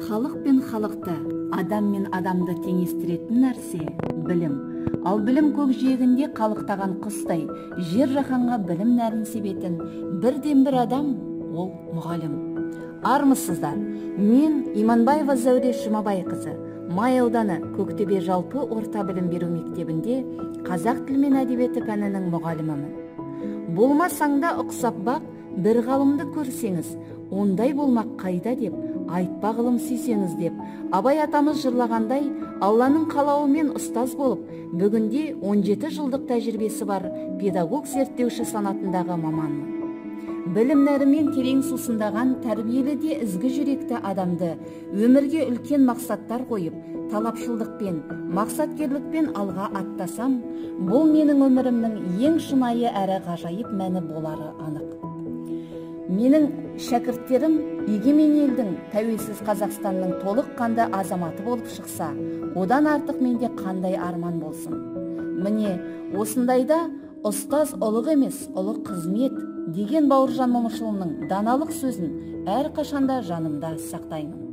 Халық пен халықты, адам мен адамды теңестіретін нәрсе білім. Ал білім көкжиегінде қалықтаған құстай жер жаһанға білім нәрін себетін бірден бір адам ол мұғалім. Армысыздар, мен Иманбаева Зәуреш Жұмабайқызы, Май ауданы Көктөбе жалпы орта білім беру мектебінде қазақ тілі мен әдебиеті пәнінің мұғалімімін. Болмасаң да ұқсап бақ, бір ғалымды көрсеңіз, ондай болмақ қайда деп, айтпа ғылым сүйсеңіз деп, Абай атамыз жырлағандай, Алланың қалауымен ұстаз болып, бүгінде 17 жылдық тәжірибесі бар педагог зерттеуші санатындағы маманмын. Білім нәрімен терең сусындаған тәрбиелі де ізгі жүректі адамды өмірге үлкен мақсаттар қойып, талапшылдықпен, мақсаткерлікпен алға аттасам, бұл менің өмірімнің ең шынайы әрі ғажайып мәні болары анық. Менің шәкірттерім егемен елдің, тәуелсіз Қазақстанның толыққанды азаматы болып шықса, одан артық менде қандай арман болсын. Міне, осындайда ұстаз ұлық емес, ұлық қызмет деген Бауыржан Момышұлының даналық сөзін әрқашанда жанымда сақтаймын.